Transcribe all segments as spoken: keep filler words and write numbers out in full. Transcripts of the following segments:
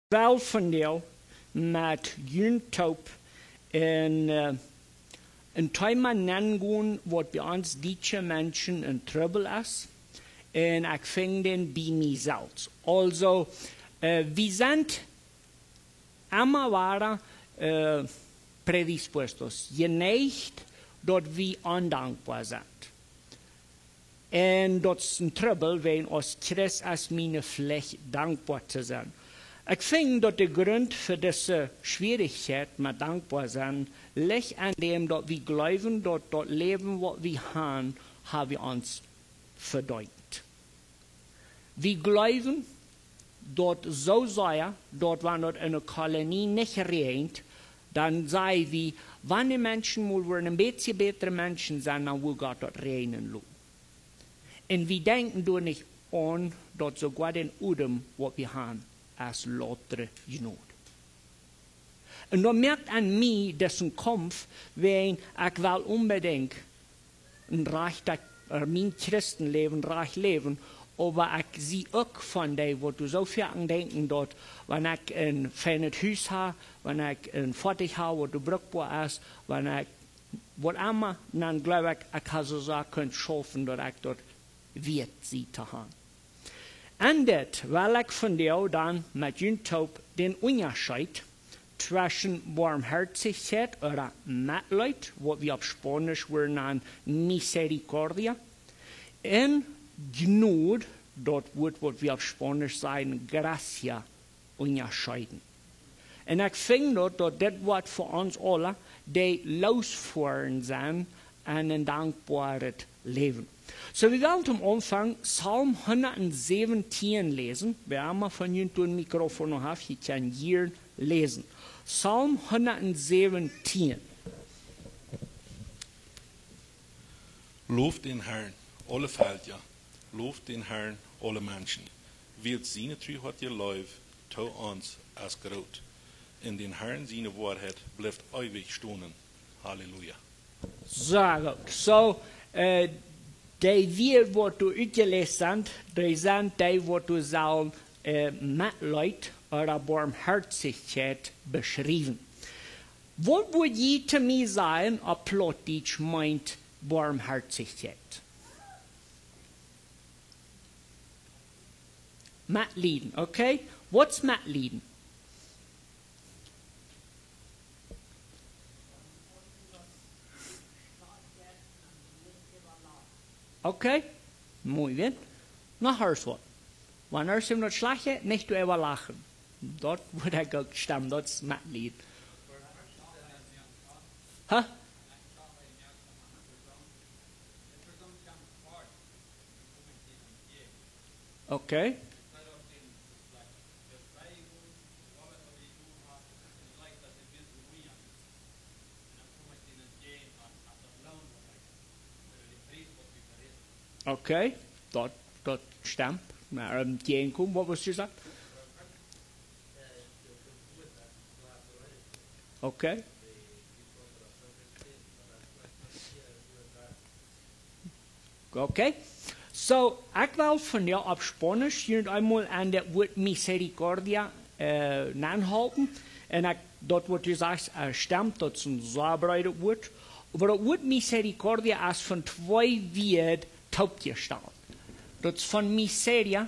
Well, vondoag met junt toop een, eh, een Thema nenngonen, waut bie ons dietsche Menschen een Trubbel es. Un ekj finj dän bie mie selfst. Aulsoo, eh, wie sent emma wada, eh, predispuestos, jeneicht, daut wie ondankboa sent. Un daut es een Trubbel, wiels aus Christ es miene Flicht dankboa to sennen. Ekj finj daut de Grunt fa dise Schwierichkjeit met dankboa sennen licht aun däm, daut wie jleewen, daut daut Läwen, waut wie haben, haben wie ons vedeent. Wie jleewen, daut soo sea, daut wan daut en eene Kolonie nich räajent, dan saj wie, wan de Menschen mol wudden een bät bätre Menschen sennen, dan wudd Gott daut räajnen loten. Un wie denkjen doa nich aun, daut soogoa dän Odem, waut wie haben, es lautre Jnod. Un daut moakt aun mie, daut es een Kaumf, wiels ekj well onbedinjt een rajchtet, eh, mien Christenläwen rajcht läwen, oba ekj sie uk von dee, waut doa soo väl aun denkjen, daut wan ekj een feinet Hus hab, wan ekj een Foatich hab, waut doa brukboa es, wan ekj waut emma, dan jleew ekj, ekj hab soo sea kunt schaufen, daut ekj daut wieet sie to haben. Un dit well ekj vondoag dan met junt toop dän Unjascheet tweschen Barmhartichkjeit ooda Metleet, waut wie opp Spaunisch wudden nanen misericordia, un Jnod, daut Wuat, waut wie opp Spaunisch sajen gracia, unjascheeden. Un ekj finj daut, daut dit woat fa ons aula de Loosfoaren sennen aun een dankboaret Läwen. Soo, wie wellen toom Aunfank Psalm hundatsäwentieen läsen. Wäa emma von junt een Mikrofon noch haft, dee kaun hia läsen. Psalm hundatsäwentieen. Loft dän Herrn, aule Velkja, loft dän Herrn, aule Menschen, wiels siene Tru haft jeläft to ons aus groot. Un dän Herrn siene Woarheit blift eewich stonen. Halleluja. Sea goot. Soo, eh, dee Wieed, waut doa utjeläst sent, dee sent dee, waut doa sellen, eh, Metleet ooda Barmhartichkjeit beschriewen. Waut wudd jie to mie sajen, opp Plautdietsch meent Barmhartichkjeit? Metlieden, okay? Waut es Metlieden? Okay? Muy bien. Noch eemol. Wan eena daut schlajcht, nich doaräwa lachen. Daut wudd ekj uk stemmen, daut es Metlieden. Huh? Okay. Okay, daut, daut stemt. Mau, ähm, dee Inkomen, waut wist du sajen? Okay. Okay. Soo, ekj well vondoag opp Spaunisch junt eemol aun daut Wuat misericordia, eh, nenhalpen. Un ekj, daut waut du sajchst, eh, stemt, daut es een sea breedet Wuat. Oba daut Wuat misericordia es von twee Wieed toopjestalt. Daut es von miseria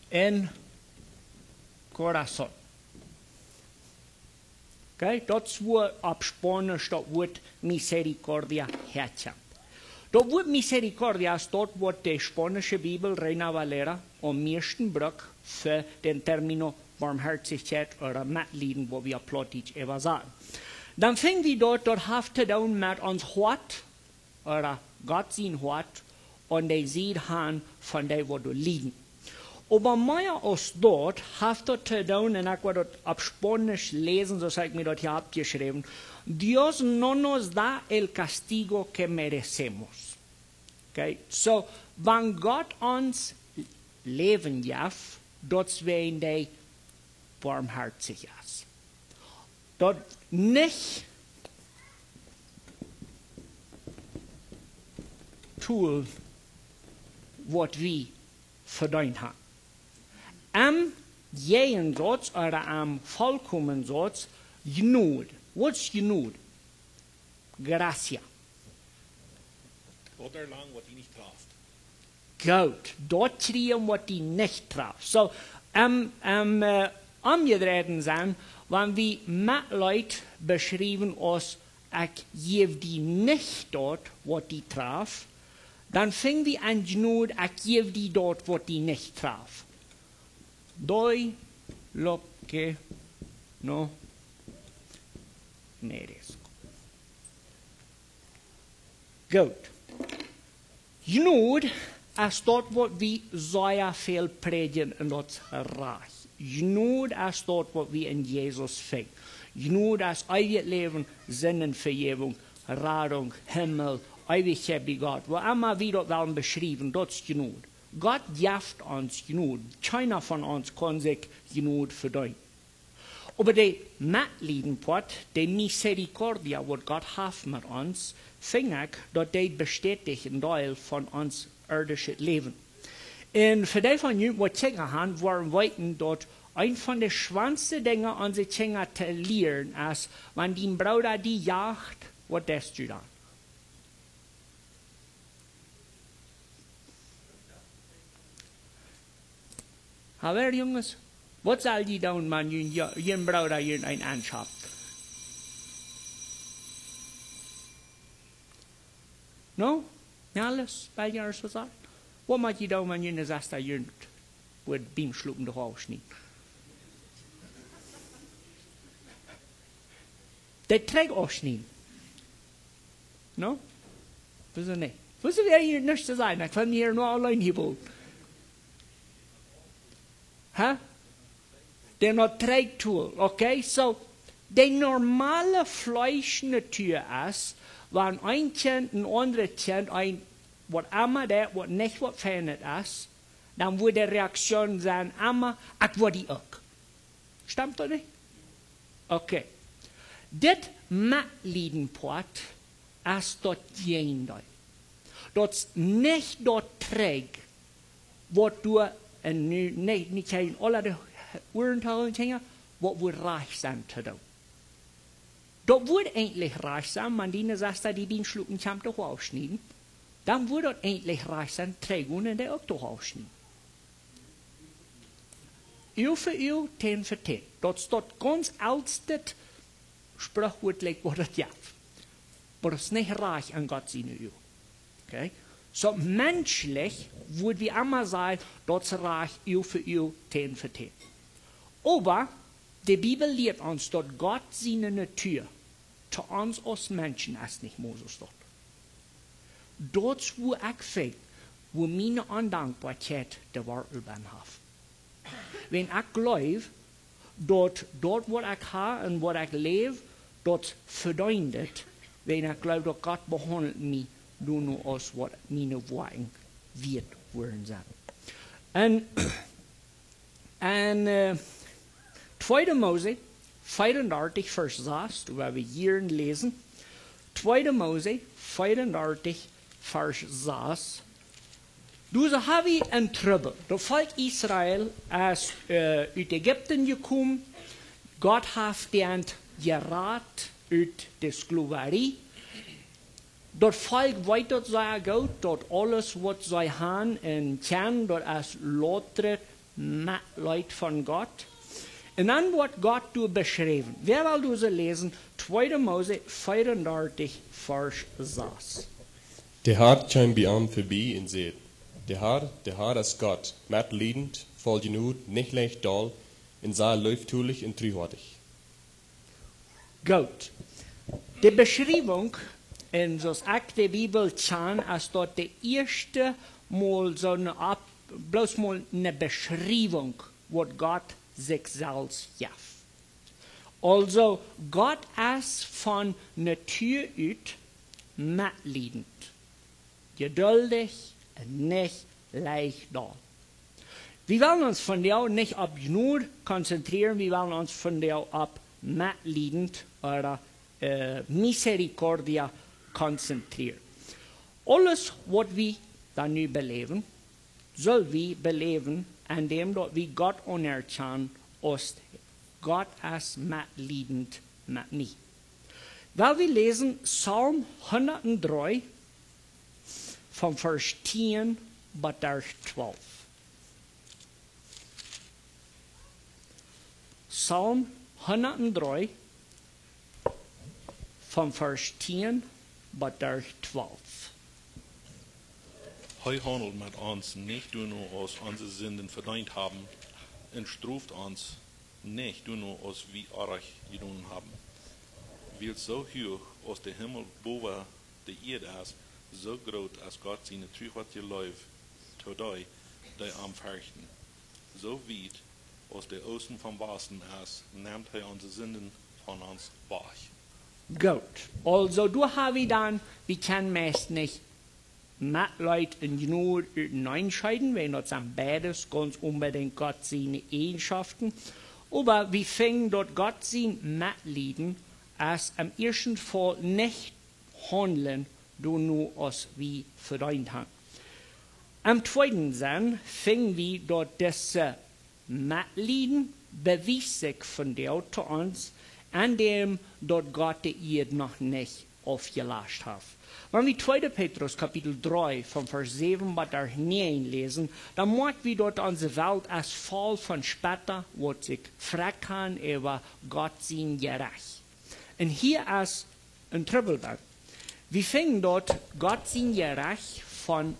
un corazón. Okay, daut es wua opp Spaunisch daut Wuat misericordia häakjemt. Daut Wuat misericordia es daut, waut de spaunische Bibel Reina Valera aum mieeschten brukt fa dän Termino Barmhartichkjeit ooda Metlieden, waut wie opp Plautdietsch äwasaten. Dan finj wie daut, daut haft to doonen met ons Hoat, ooda Gott sien Hoat, aun de Sied han von dee, waut doa lieden. Oba mea aus daut haft daut to doonen, un ekj woa daut opp Spaunisch läsen, soo aus ekj mie daut hia hab jeschräwen. Dios no nos da el castigo que merecemos. Okay, soo, wan Gott ons Läwen jeft, daut es wiels hee barmhartich es. Daut nich toolen, waut wie vedeent haben. Am Jäajensauz ooda aum Volkomensatz, Jnod. Waut es Jnod? Gracia. Gott erlangen, waut die nich traft. Goot, daut kjrieen, waut die nich traft. Soo, em, em, äh, omjedreit sennen, wan wie Metleet beschriewen aus: "Ekj jäw die nich daut, waut die traft", dan finj wie aun Jnod: "Ekj jäw die daut, waut die nich traft." Doy lo que no merezco. Goot. Jnod es daut, waut wie sea väl prädjen, un daut es rajcht. Jnod es daut, waut wie en Jesus finjen. Jnod es eewjet Läwen, Sindenvejäwunk, Radunk, Himmel, Eewichkjeit bie Gott. Woo emma wie daut wellen beschriewen, daut es Jnod. Gott jeft ons Jnod. Kjeena von ons kaun sikj Jnod vedeenen. Oba de Metlieden Poat, de Misericordia, waut Gott haft met ons, finj ekj, daut dee bestäticht een Deel von ons irdischet Läwen. Un fa dee von junt, waut Kjinja han, woaren weeten, daut eent von de schwoaste Dinja onse Kjinja to lieren es, wan dien Brooda die jacht, waut deist du dan? Hawel, Junges, waut saul jie doonen, wan jun, jun Brooda junt een aunschapt? No? Nolles, Belgier, soo sajen. Waut mott jie doonen, wan june Sesta junt woat biem Schlopen de Hoa aufschnieden? Dee trigj aufschnieden. No? Wieso nich? Wieso woa jie nuscht to sajen? Dan kjenn wie hia nu auleen hia bowen. Hä? Dee no trigj tun. Okay, soo, de normale Fleeschnatua es, wan een Kjint een aundret Kjint, een, waut emma daut, waut nich waut Fienet es, dan woat de Reaktion sennen, emma: "Ekj woa die uk." Stemt daut nich? Okay. Dit Metlieden Poat es daut Jäajendeel. Daut es nich daut trigj, waut du, un nu, nä, nich jäajen aule de Uaren to hoolen, Kjinja, waut woat rajcht sennen to doonen. Daut woat eejentlich rajcht sennen, wan diene Sesta die biem Schlopen kjemt de Hoa aufschnieden, dan woat daut eejentlich rajcht sennen, trigj gonen un dee uk de Hoa aufschnieden. Uag fa Uag, Tän fa Tän. Daut es daut gaunz elste Sprichwuat, waut daut jeft. Oba daut es nich rajcht en Gott siene Uagen. Okay? Soo, menschlich wudd wie emma sajen, daut es rajcht, Uag fa Uag, Tän fa Tän. Oba de Bibel lieet ons, daut Gott siene Natua to ons aus Menschen es nich mea soo daut. Daut es wua ekj finj, wua miene Ondankboakjeit de Wortel bie haft. Wan ekj jleew, daut daut, waut ekj ha un waut ekj läw, daut vedeent et, wan ekj jleew, daut Gott behaundelt mie doano aus waut miene Woakjen wieet wudden sennen. Un En, äh, tweede Mose vierendartich, Varsch sas, doa woa wie hia läsen. Tweede Mose vierendartich, Varsch sas. Doa soo ha wie een Trubbel. Daut Volkj Israel es, äh, ut Ägipten jekomen. Gott haft an jerat ut de Sklowarie. Daut Volkj weet daut sea goot, daut aules waut see han un kjennen, daut es louter Metleet von Gott. Un dan woat Gott doa beschräwen. Wäa well doa läsen? Tweede Mose vierendartich, Varsch sas. De Har kjeem bie an verbie un säd: De Har, de Har es Gott, metliedent, voll Jnod, nich leicht doll, un sea leeftolich un truhoatich. Goot. De Beschriewunk, un soo aus ekj de Bibel kjan, es daut de ieeschte Mol soo ne Ab-, bloos mol ne Beschriewunk, waut Gott sikj selfst jeft. Aulsoo, Gott es von Natua ut metliedent, jeduldich un nich leicht doll. Wie wellen ons vondoag nich opp Jnod konzentrieren, wie wellen ons vondoag opp metliedent ooda, äh, misericordia konzentrieren. Aules waut wie dan nu beläwen, sell wie beläwen en däm daut wie Gott aunerkjanen aus Gott es metliedent met mie. Well wie läsen Psalm hundatdree von Varsch tieen bat Varsch twalf. Psalm hundatdree von Varsch tieen bat Varsch twalf. Hee haundelt met ons nich doano aus onse Sinden vedeent haben, un stroft ons nich doano aus wie orrajcht jedonen haben. Wiels soo huach aus de Himmel bowa de Ieed es, soo groot es Gott siene Tru un Leew to dee, dee am ferchten. Soo wiet aus de Oosten vom Wasten es, nemt hee onse Sinden von ons wajch. Goot, aulsoo doa ha wie dan, wie kjennen meist nich Metleet un Jnod uteneen scheiden, wiels daut sent beides gaunz onbedinjt Gott siene Eajenschoften. Oba wie finjen daut Gott sien Metlieden es em ieeschten Faul nich haundlen doano aus wie vedeent han. Em tweeden Senn finj wie daut dise Metlieden bewiest sikj vondoag to ons, en däm daut Gott de Ieed noch nich aufjelascht haft. Wan wie tweede Petrus Kapitel dree von Varsch säwen bat Varsch näajen läsen, dan moakj wie daut onse Welt es voll von Spott, waut sikj frakjt han äwa Gott sien Jerecht. Un hia es een Trubbel dan. Wie finjen daut Gott sien Jerecht von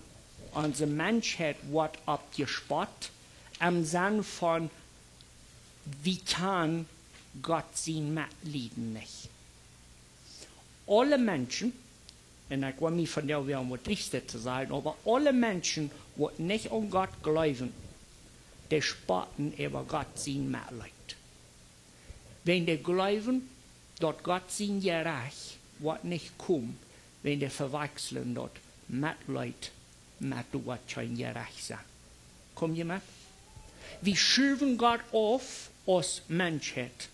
onse Menschheit woat oppjespott, em Senn von, wie kjanen Gott sien Metlieden nich. Aule Menschen, un ekj well mie vondoag wada waut Triestet to sajen, oba aule Menschen, waut nich aun Gott jleewen, dee spotten äwa Gott sien Metleet. Wan dee jleewen, daut Gott sien Jerecht woat nich komen, wan dee vewakjslen daut Metleet met daut, waut kjeen Jerecht es. Kom jie met? Wie schuwen Gott auf aus Menschheit,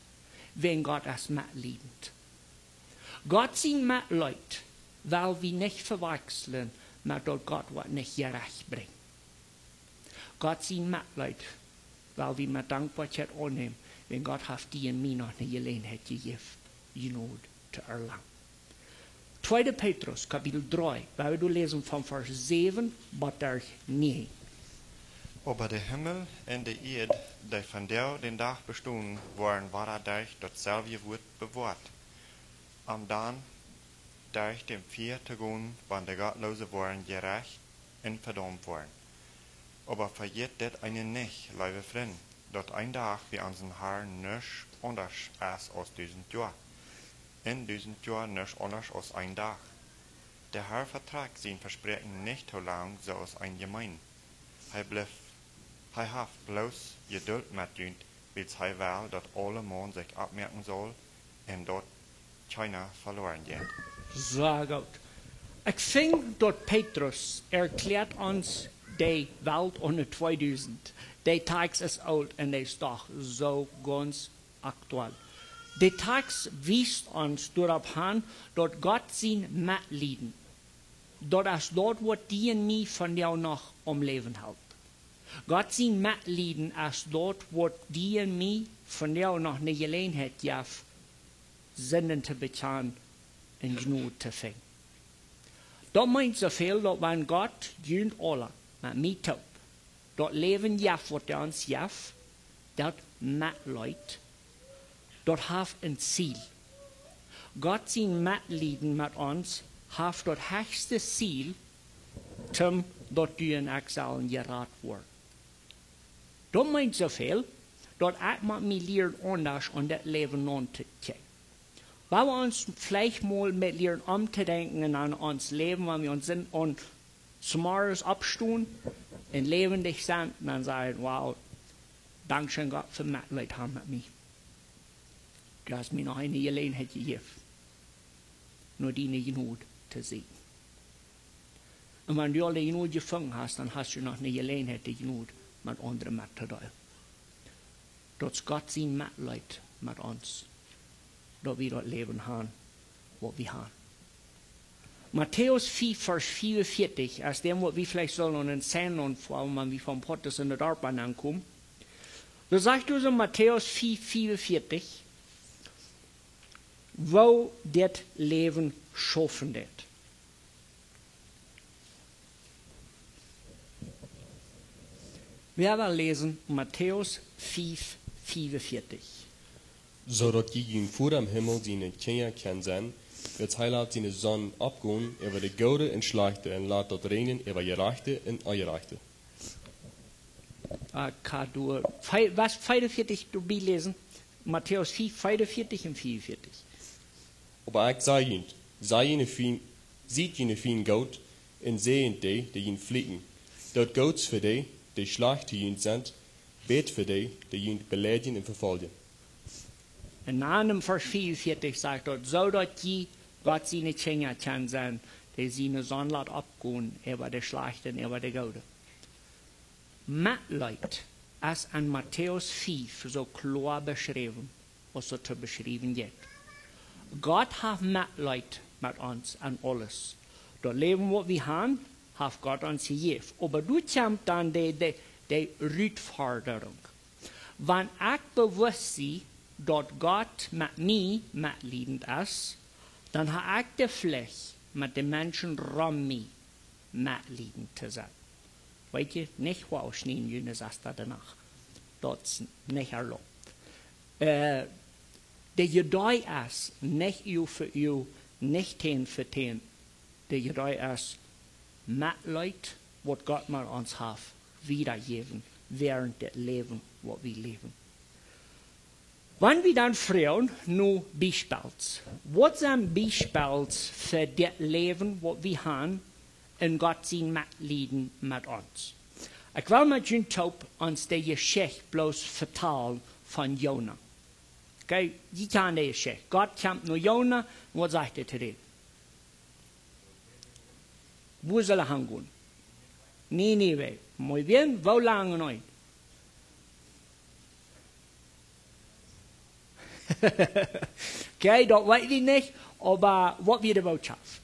wan Gott es metliedent. Gott sien Metleet well wie nich vewakjslen met daut Gott woat nich Jerecht brinjen. Gott sien Metleet well wie met Dankboakjeit aunnämen, wan Gott haft die un mie noch ne Jeläajenheit jejäft, Jnod to erlangen. Tweede Petrus, Kapitel dree, woa wie läsen von Varsch säwen bat näajen. Oba de Himmel un de Ieed, dee vondoag dän Dach bestonen, woaren wada derch dautselwje Wuat bewoat, om dan derch däm Fia to gonen, wan de Gottloose woaren jerecht un vedaumt woaren. Oba vejät dit eene nich, leewe Frind, daut een Dach bie onsen Harn nuscht aundasch es aus dusent Joa, un dusent Joa nuscht aundasch aus een Dach. De Har vetrakjt sien Vespräakjen nich too lang soo aus eenje meenen. Hee blift, hee haft bloos Jedult met junt, wiels hee well, daut aulemaun sikj oppmoaken saul un daut kjeena veloaren jeit. Sea goot. Ekj finj daut Petrus erkjläat ons de Welt aune tweedusent. De Takjst es oolt un dee es doch soo gaunz aktuell. De Takjst wiest ons doaropp han, daut Gott sien Metlieden, daut es daut, waut die un mie vondoag noch aum Läwen helt. Gott sien Metlieden es daut, waut die un mie vondoag noch ne Jeläajenheit jeft, Sinden to bekjanen un Jnod to finjen. Daut meent soo väl, daut wan Gott junt aula, met mie toop, daut Läwen jeft, waut hee ons jeft, daut Metleet, daut haft een Ziel. Gott sien Metlieden met ons haft daut hechste Ziel, toom daut du un ekj sellen jerat woaren. Daut meent soo väl, daut ekj mott mie lieren aundasch aun dit Läwen nauntokjikjen. Wan wie ons veleicht mol met lieren omtodenkjen aun ons Läwen, wan wie ons sent aun zemorjes oppstonen un läwendich sent, dan sajen: "Wow, dankscheen Gott fa Metleet han met mie. Du hast mie noch eene Jeläajenheit jejäft, no diene Jnod to sieekjen." Un wan du aul de Jnod jefungen hast, dan hast du noch ne Jeläajenheit, de Jnod met aundre mettodeelen. Daut es Gott sien Metleet met ons, daut wie daut Läwen han, waut wie han. Matäus fief, Varsch vea un vieetich, aus däm, waut wie veleicht sellen aun een Sign aunfaulen, wan wie von Pottes en de Darpa aunkomen. Doa sajcht doa en Matäus fief, vea un vieetich, woo dit Läwen schaufen deit. Wie woaren läsen Matäus fief, vea un vieetich. Soo daut jie jun Voda em Himmel siene Kjinja kjennen sennen, wiels hee lat siene Sonn oppgonen äwa de Goode un Schlajchte un lat daut räajnen äwa Jerajchte un Onjerajchte. Ah, kaun du, fei-, waut, vea un vieetich doabie läsen? Matäus fief, vea un vieetich un vea un vieetich. Oba ekj saj junt, saj june Fiend, siet june Fiend goot un säajent dee, dee junt fluchen. Doot Goots fa dee, dee schlajcht to junt sent, bät fa dee, dee junt beleidijen un vefoljen. Un dan em Varsch vea un vieetich sajcht daut, soo daut jie Gott siene Kjinja kjennen sennen, dee siene Sonn lat oppgonen äwa de Schlajchte un äwa de Goode. Metleet es en Matäus fief soo kloa beschräwen, aus daut to beschriewen jeit. Gott haft Metleet met ons en aules. Daut Läwen, waut wie haben, haft Gott ons jejäft. Oba doa kjemt dan de, de, de Rutfodrunk. Wan ekj bewust sie, daut Gott met mie metliedent es, dan hab ekj de Flicht, met de Menschen rom mie metliedent to sennen. Weet jie, nich wauschnieen june Sesta doano. Daut es nich erlaubt. Äh, de Idee es nich Uag fa Uag, nich Teen fa Teen. De Idee es Metleet, waut Gott met ons haft, wiedajäwen, wäarent daut Läwen, waut wie läwen. Wan wie dan froagen no Biespels, waut sent Biespels fa daut Läwen, waut wie haben, un Gott sien Metlieden met ons? Ekj well met junt toop ons de Jeschicht bloos vetalen von Jona. Okay, jie kjanen de Jeschicht. Gott kjemt no Jona, un waut sajcht hee to däm? Wua saul hee hangonen? Ninive. Muy bien, woo lang noch? Okay, daut weet wie nich, oba waut wia de Bootschoft?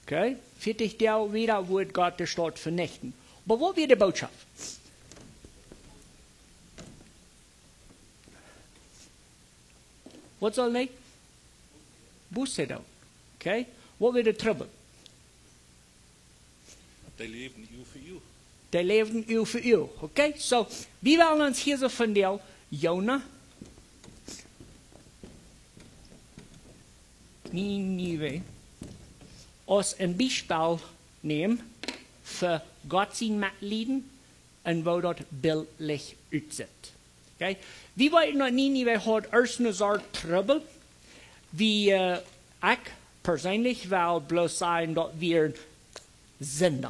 Okay, vieetich Doag wieda wudd Gott de Staut venichten. Oba waut wia de Bootschoft? Waut saul nich? Buße doonen. Okay? Waut wia de Trubbel? Dee läwden Uag fa Uag. Dee läwden Uag fa Uag. Okay? So, wie wellen ons hia soo von däm Jona, Ninive, aus een Biespel nämen fa Gott sien Metlieden un woo daut biltlich utsitt. Okay? Wie weeten daut Ninive haud ieescht eene Sort Trubbel, woo, äh, ekj perseenlich well bloos sajen daut wia Sind.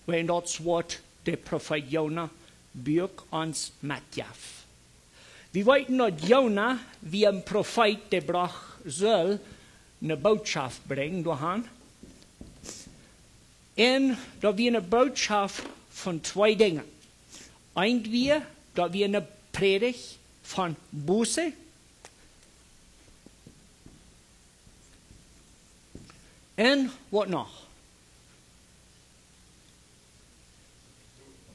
Wan daut woat de Profeet Jona Buak ons metjeft. Wie weeten daut Jona wia een Profeet, dee brocht, sull eene Bootschoft brinjen doahan. Un daut wia eene Bootschoft von twee Dinja. Eent wia, daut wia eene Prädicht von Buße. Un waut noch?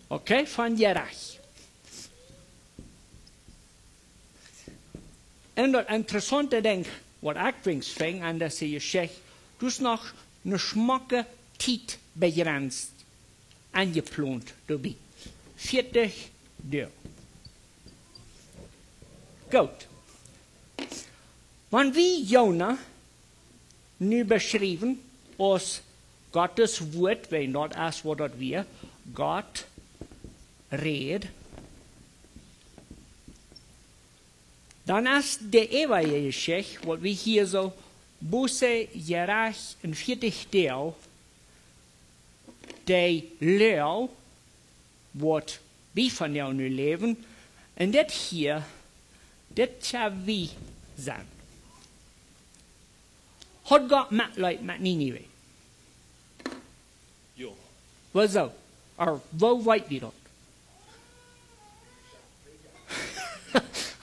Okay, von Jerecht. Un daut interessaunte Dinkj, waut ekj wiens fung aun dise Jeschicht, daut es noch eene schmocke Tiet bejrenst enjeplont doabie. Vieetich Doag. Goot. Wan wie Jona nu beschriewen aus Gott sien Wort, wan daut es waut daut wia, Gott räd, dan es de äwaje Jeschicht, waut wie hia soo Buße, Jerecht un vieetich Doag, dee Loag, waut wie vondoag nu läwen, un dit hia, dit sent wie. Haud Gott Metleet met Ninive? Jo. Wuarom? Ooda woo weet wie daut?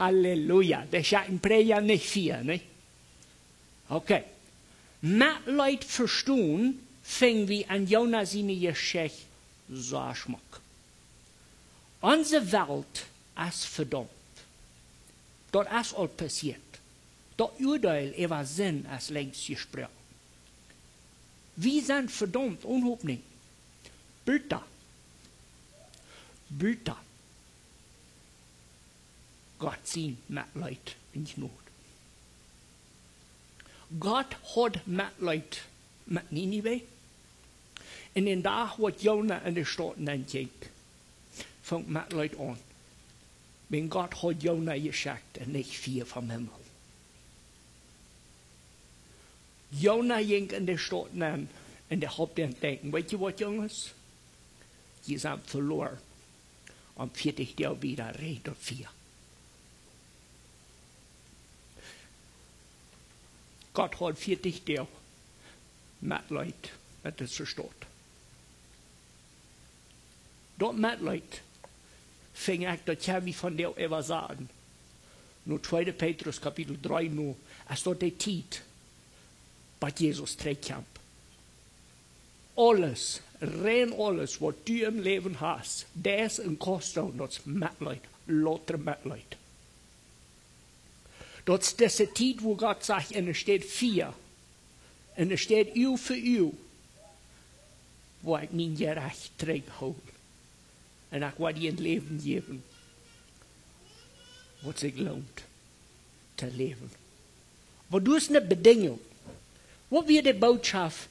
Halleluja. Dee schekjt een Prädja nich fia, nich? Okay. Metleet vestonen finj wie en Jona siene Jeschicht soo schmock. Onse Welt es vedaumt. Daut es aul passieet. Daut Uadeel äwa Sind es lenjst jesproaken. Wie sent vedaumt, Onhopninj. Buta. Buta Gott sien Metleet un Jnod. Gott haud Metleet met Ninive. Un dän Dach waut Jona en de Staut nenn jinkj, funk Metleet aun. Wiels Gott haud Jona jeschekjt un nich Fia vom Himmel. Jona jinkj en de Staut nenn un dee haud dän denkjen: Weet jie waut, Junges? Jie sent veloaren. Om vieetich Doag wieda räajent daut Fia. Gott haud vieetich Doag Metleet met dise Staut. Daut Metleet finj ekj, daut kjenn wie vondoag äwa sajen. No tweede Petrus Kapitel dree no, es daut de Tiet, bat Jesus trigjkjemt. Aules, rein aules, waut du em Läwen hast, daut es een Kosten, daut es Metleet, louter Metleet. Daut es dise Tiet, wua Gott sajcht, en de Städ Fia, en de Städ Uag fa Uag, woa ekj mien Jerecht trigjhoolen. Un ekj woa die een Läwen jäwen, waut sikj loont to läwen. Oba du hast eene Bedingung. Waut wia de Botschaft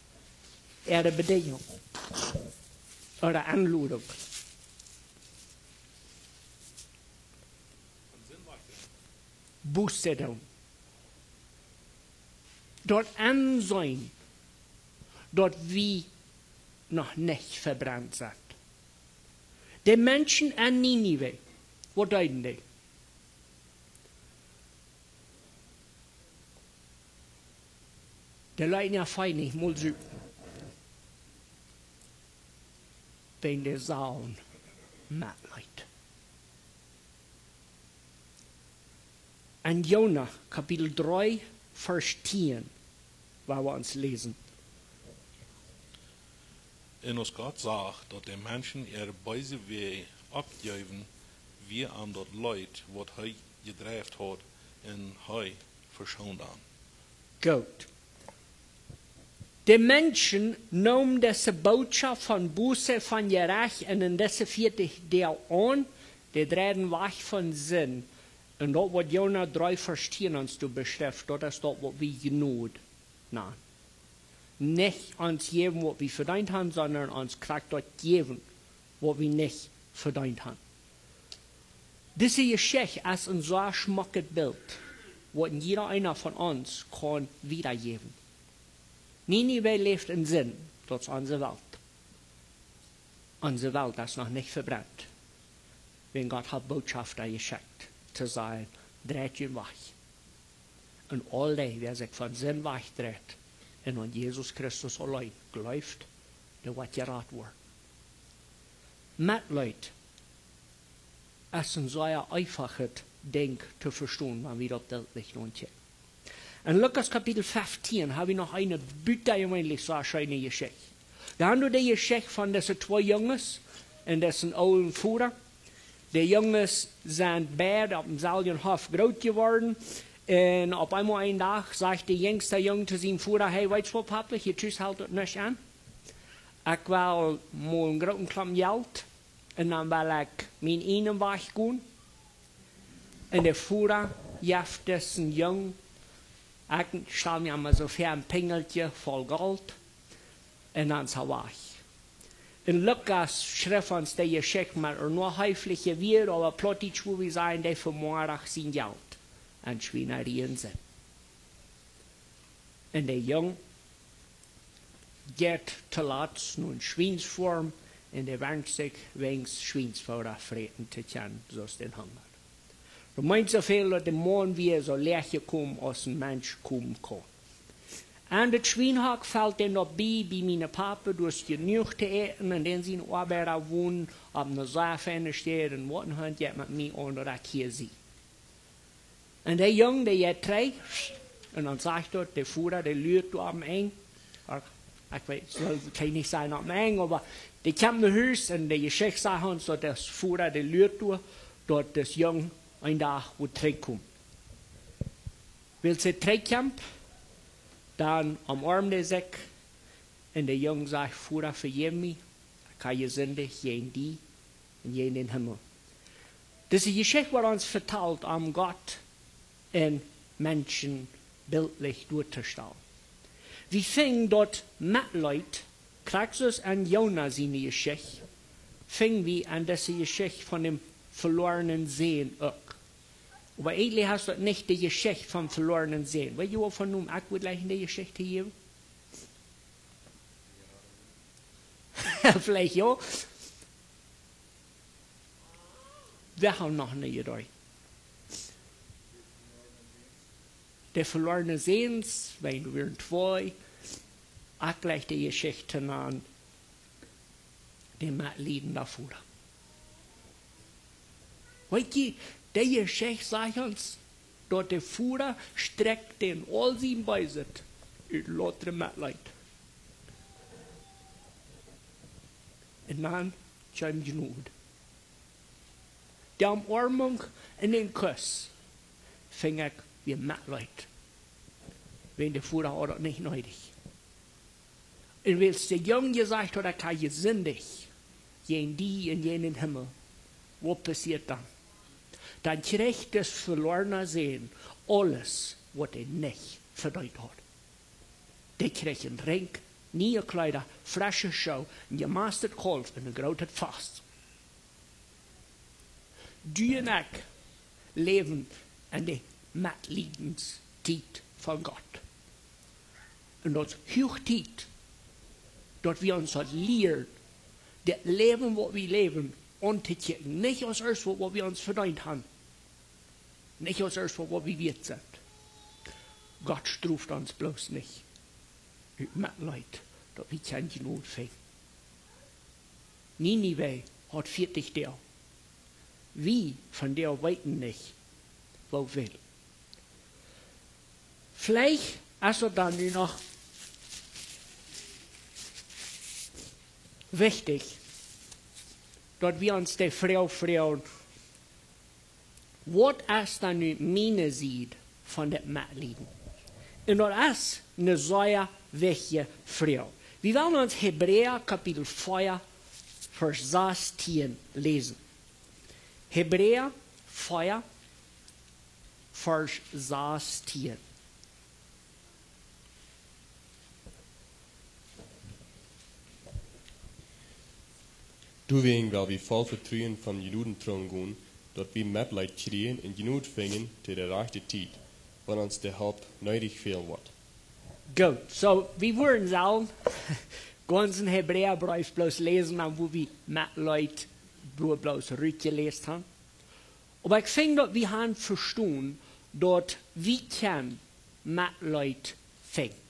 äare Bedingung? Ooda Enlodunk? Buße doonen. Daut enseenen, daut wie noch nich vebrent sent. De Menschen en Ninive, waut deeden dee? Dee leeten äa Fee nich mol supen. Wiels dee sagen: Metleet. En Jona, Kapitel dree, Varsch tieen, woa wie ons läsen. Un aus Gott sach, daut de Menschen äare beese Wäaj oppjeewen, wia am daut leet, waut hee jedreit haud, un hee veschoond an. Goot. De Menschen neemen dise Botschaft von Buße, von Jerecht un en dise vieetich Doag aun, dee dreiden wajch von Sind. Un daut waut Jona dree Varsch tieen ons doa beschrift, daut es daut waut wie Jnod nanen. Nich ons jäwen waut wie vedeent han, sonda ons krakjt daut jäwen waut wie nich vedeent han. Dise Jeschicht es een sea schmocket Bilt, waut jieda eena von ons kaun wiedajäwen. Ninive läft en Sind, daut es onse Welt. Onse Welt es noch nich vebrent. Wiels Gott haft Botschafta jeschekjt to sajen: Dreit junt wajch. Un aul dee, wäa sikj von Sind wajchdreit un aun Jesus Christus auleen jleeft, dee woat jerat woaren. Metleet es een sea eefachet Dinkj to vestonen, wan wie daut Bilt nich nonkjikjen. En Lukas Kapitel feftieen ha wie noch eene butajeweenlich sea scheene Jeschicht. Dan doa de Jeschicht von dise twee Junges un disen oolen Voda. De Junges sent beid opp demselwjen Hoff groot jeworden. Un opp eemol een Dach sajcht de jinjsta Jung to sienen Voda: Hey, weetst waut, Papa, hia tus helt daut nich aun. Ekj well mol een grooten Klomp Jelt un dan well ekj mienen eenen Wajch gonen. Un de Voda jeft disen Jung, ekj stal mie emma soo väa, een Pinjeltje voll Golt. Un dan es hee wajch. Un Lukas schrift ons de Jeschicht met een noch heeflicha Wieed, oba Plautdietsch wudd wie sajen, dee vemoakt sien Jelt en Schwienarie un Sind. Un de Jung jeit toolatst no eene Schwiensfoarm un dee wenscht sikj, weens Schwiensfooda fräten to kjennen, soo aus dän hungat. Daut meent soo väl, daut de Maun wia soo läach jekomen aus een Mensch komen kaun. En daut Schwienhak felt dän daut bie, bie mienen Papa, du hast jenuach to äten, un dän siene Oabeida wonen opp eene sea feine Städ, un waut een Hunt jeit met mie aun, daut ekj hia sie. Un de Jung, dee jeit trigj, un dan sajcht daut, de Voda, dee luat doa aum Enj. Oba ekj weet, sull ekj nich sajen aum Enj, oba dee kjemt no Hus un de Jeschicht sajcht ons, daut de Voda, dee luat doa, daut de Jung een Dach woat trigj komen. Wiels hee trigj kjemt, dan omoarmt hee sikj un de Jung sajcht: "Voda, vejeff mie, ekj hab jesindicht jäajen die un jäajen dän Himmel." Dise Jeschicht woat ons vetalt, om Gott en Menschen bildlich doatostalen. Wie finjen daut Metleet, krakjt soo aus en Jona siene Jeschicht, finj wie en dise Jeschicht von däm velornen Sän uk. Oba eejentlich es daut nich de Jeschicht vom velornen Sän. Weet jie, waut von nom ekj wudd jleichen de Jeschicht jäwen? Veleicht jo. Wie haben noch nich jedocht. De velorne Säns, wan wie wieren twee, ekj jleich de Jeschicht aun dän metliedenden Voda. Weet jie, de Jeschicht sajcht ons, daut de Voda strakjt dän aul sien Beeset ut louter Metleet. Un dan kjeem Jnod. De Omoarmunk un dän Kuss finj ekj wia Metleet. Wan de Voda haud daut nich needich. Un wiels de Jung jesajcht haud: "Ekj hab jesindicht jäajen die un jäajen dän Himmel." Waut passieet dan? Dan kjrieech de velorne Sän aules, waut hee nich vedeent haud. Dee kjrieech een Rinkj, niee Kjleeda, fresche Schoo, een jemastret Kaulf un een grootet Fast. Du un ekj läwen en de Metliedenstiet von Gott. Un daut es huach Tiet, daut wie ons daut lieren, daut Läwen, waut wie läwen, auntokjikjen. Nich aus ieescht waut, waut wie ons vedeent haben. Nich aus ieescht waut, waut wie wieet sent. Gott stroft ons bloos nich ut Metleet, daut wie kjeene Jnod finjen. Ninive haud vieetich Doag. Wie von dee weeten nich, woo väl. Veleicht es daut dan nu noch wichtich, daut wie ons de Froag froagen: "Waut es dan nu miene Sied von dit Metlieden?" Un daut es eene sea wichtje Froag. Wie wellen ons Hebräa Kapitel vea, Varsch sastieen läsen. Hebräa vea, Varsch sastieen. Doawäajen well wie voll Vetruen vom Jnodentroon gonen, daut wie Metleet kjrieen un Jnod finjen to de rajchte Tiet, wan ons de Help needich fälen woat. Goot, soo, wie wudden sellen gaunzen Hebräabreef bloos läsen, dan wudd wie Metleet blo-, bloos rutjeläst haben. Oba ekj finj daut wie haben vestonen, daut wie kjennen Metleet finjen.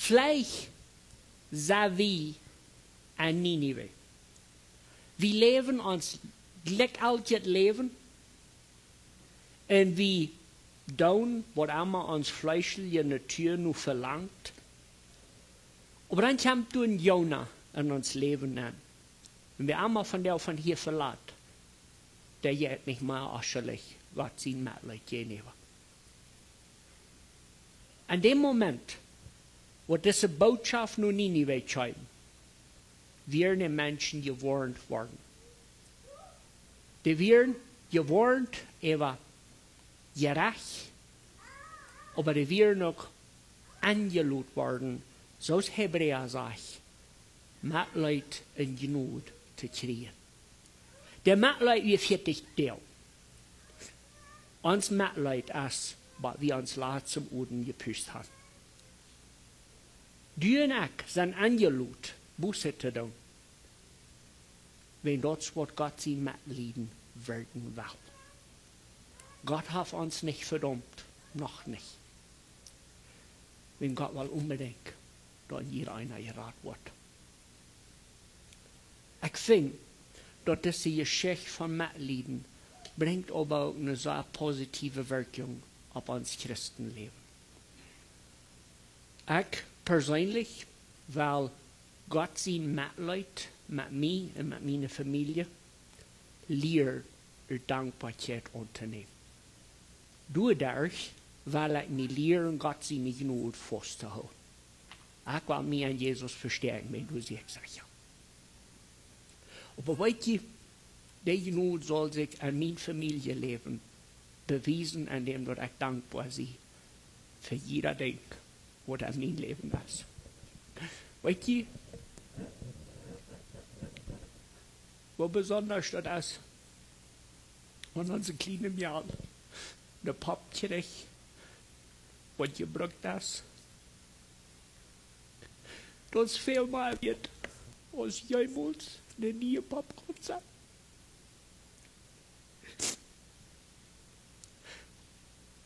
Veleicht sent wie en Ninive. Wie läwen ons jlikjjeltet Läwen un wie doonen waut emma ons fleeschelje Natua nu velangt. Oba dan kjemt doa een Jona en ons Läwen aun. Un wie emma von dee von hia velat, dee jeit nich mea aus schullich Gott sien Metleet jäajenäwa. En däm Moment, waut dise Bootschoft no Ninive kjeem, wieren de Menschen jewoarnt worden. Dee wieren jewoarnt äwa Jerecht, oba dee wieren uk enjelot worden, soo aus Hebräa sajcht, Metleet un Jnod to kjrieen. De Metleet wia vieetich Doag. Ons Metleet es, waut wie ons latst em Odem jepust haben. Du un ekj sent enjelot, Buße to doonen. Wan daut es, waut Gott sien Metlieden werkjen well. Gott haft ons nich vedaumt, noch nich. Wan Gott well onbedinjt, daut jieda eena jerat woat. Ekj finj, daut dise Jeschicht von Metlieden brinjt oba uk eene sea positiewe Wirkjunk opp ons Christenläwen. Ekj perseenlich well Gott sien Metleet met mie un met miene Famielje lieren, ut Dankboakjeit auntonämen. Doaderch well ekj mie lieren, Gott siene Jnod faust to hoolen. Ekj well mie aun Jesus vestäakjen, mie doa sikj secha. Oba weet jie, dee Jnod saul sikj en mien Famieljeläwen bewiesen, en däm daut ekj dankboa sie fa jieda Dinkj, waut en mien Läwen es. Weet jie, woo besondasch daut es, wan onse kjliene Mejal ne Popp kjricht, waut jebrukt es, daut es väl mea wieet aus jeemols ne niee Popp kaun sennen.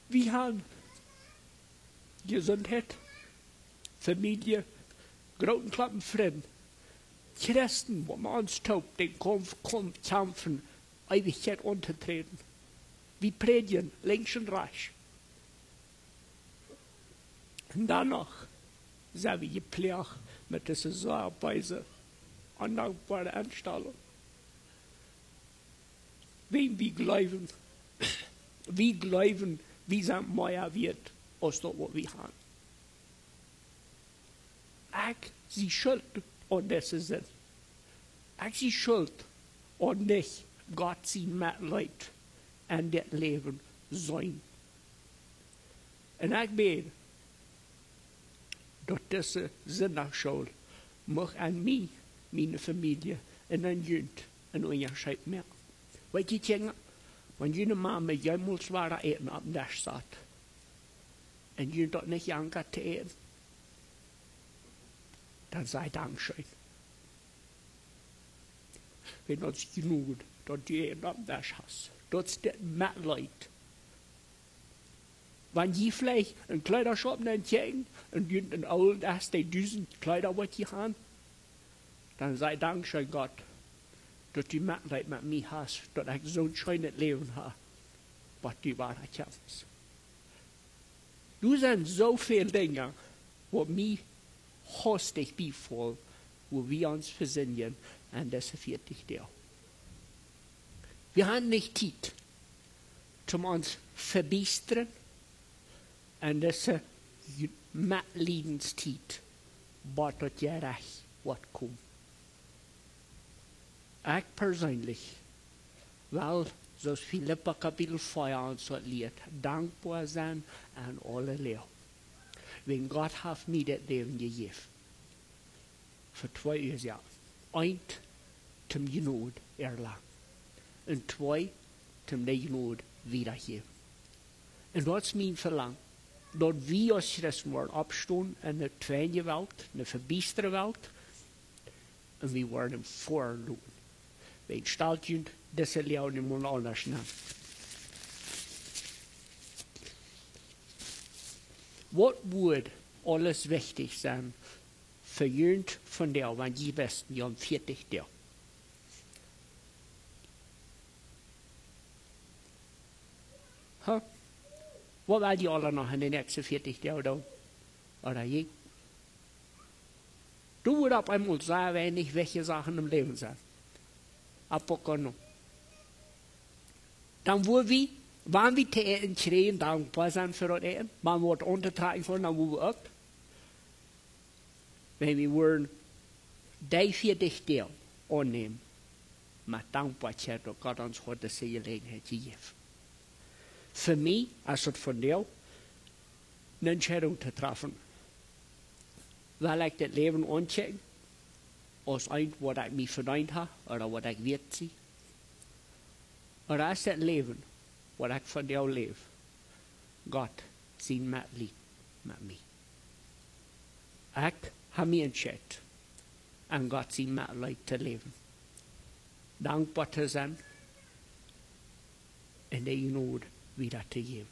Wie haben Jesuntheit, Famielje, grooten Klompen Frind, Christen, waut met ons toop dän Kaumf, Kaumf kjamfen, Eewichkjeit auntoträden. Wie prädjen, linkjs un rajchts. Un dan noch sent wie jeploagt met dise sea beese, ondankboare Enstalunk. Wäajen wie jleewen, wie jleewen, wie sent mea wieet aus daut, waut wie haben. Ekj sie schult aun dise Sind. Ekj sie schult aun nich Gott sien Metleet en dit Läwen seenen. Un ekj bäd, daut dise Sindachschool mucht aun mie, miene Famielje un aun junt een Unjascheet moaken. Weet jie, Kjinja, wan june Mame jeemols wada Äten oppem Desch sat un junt daut nich jankat to äten, dan saj dankscheen. Wan daut es Jnod, daut du Äten oppem Desch hast. Daut es daut Metleet. Wan jie veleicht een Kjleedaschaup nenkjikjen un junt een oolet es, dee dusent Kjleeda waut jie haben, dan saj dankscheen, Gott, daut du Metleet met mie hast, daut ekj soon scheenet Läwen hab, waut du wada kjanst. Doa sent soo väl Dinja, waut mie haustich biefaulen, woo wie ons vesindjen en dise vieetich Doag. Wie haben nich Tiet, toom ons vebiestren en dise Ju-, Metliedenstiet, bat daut Jerecht woat komen. Ekj perseenlich well, soo aus Filippa Kapitel vea ons daut lieet, dankboa sennen en aule Loag. Wan Gott haft mie dit Läwen jejäft. Fa twee Uasoaken. Eent, toom Jnod erlangen. Un twee, toom de Jnod wiedajäwen. Un daut es mien Velangen, daut wie aus Christen woaren oppstonen en ne tweede Welt, ne vebiestre Welt, un wie woaren am foaren loten. Wan stalt junt dise Loag emol aundasch nenn. Waut wudd aules wichtich sennen fa junt vondoag, wan jie wisten, jie haben vieetich Doag? Ha? Waut well jie aula noch en de näakjste vieetich Doag doonen? Ooda jie? Doa woat opp eemol sea weinich wichtje Sachen em Läwen sennen. Apokono. Dan woa wie, wan wie to äten kjrieen, dankboa sennen fa daut Äten. Wan wie waut auntotrakjen kjennen, dan woa wie uk. Wan wie woaren dee vieetich Doag aunnämen, met Dankboakjeit, daut Gott ons haud dise Jeläajenheit jejäft. Fa mie es daut vondoag ne Entscheidunk to träfen. Well ekj daut Läwen aunkjikjen aus eent, waut ekj mie vedeent hab, ooda waut ekj wieet sie? Ooda es daut Läwen, waut ekj vondoag läw, Gott sien Metleet met mie? Ekj hab mie entscheet, en Gott sien Metleet to läwen, dankboa to sennen un de Jnod wieda to jäwen.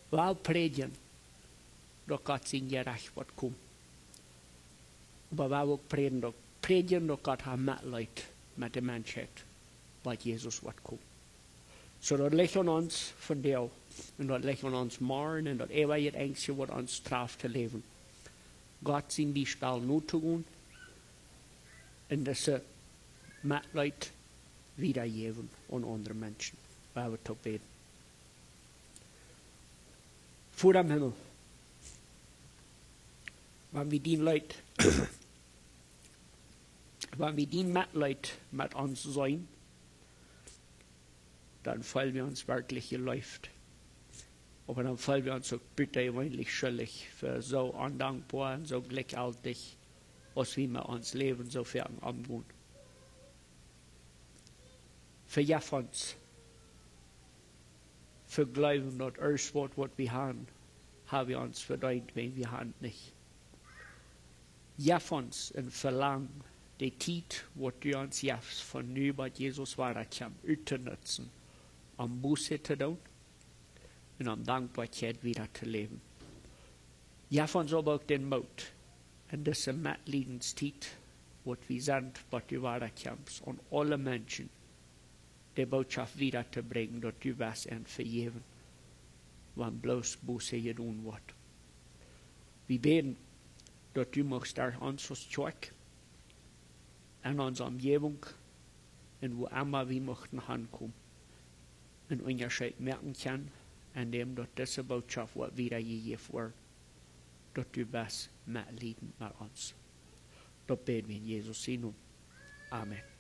Well prädjen, daut Gott sien Jerecht woat komen. Oba well uk prädjen, daut, prädjen, daut Gott haft Metleet met de Menschheit, bat Jesus woat komen. Soo daut licht aun ons vondoag, un daut licht aun ons morjen, un daut eewje Enjstje waut ons traft to läwen, Gott sien Biespel notogonen un dise Metleet wiedajäwen aun aundre Menschen. Wie haben to bäden. Voda em Himmel, wan wie dien Leet, wan wie dien Metleet met ons seenen, dan feelen wie ons werkjlich jeleeft. Oba dan feelen wie ons uk butajeweenlich schuldich fa soo ondankboa un soo jlikjjeltich, aus wie met ons Läwen soo foaken omgonen. Vejeff ons fa jleewen daut aules waut, waut wie haben, hab wie ons vedeent, wan wie haben nich. Jeff ons een Velangen, de Tiet waut du ons jefst von nu bat Jesus wada kjemt, uttonutzen, om Buße to doonen un om Dankboakjeit wieda to läwen. Jeff ons oba uk dän Moot en dise Metliedenstiet, waut wie sent, bat du wada kjemst, aun aule Menschen de Bootschoft wieda to brinjen, daut du west an vejäwen, wan bloos Buße jedonen woat. Wie bäden, daut du muchst derch ons aus Kjoakj en onse Omjäwunk un wua emma wie muchten hankomen, een Unjascheet moaken kjennen, en däm daut dise Bootschoft woat wiedajejäft woaren, daut du west metlieden met ons. Daut bäd wie en Jesus sien Nomen. Amen.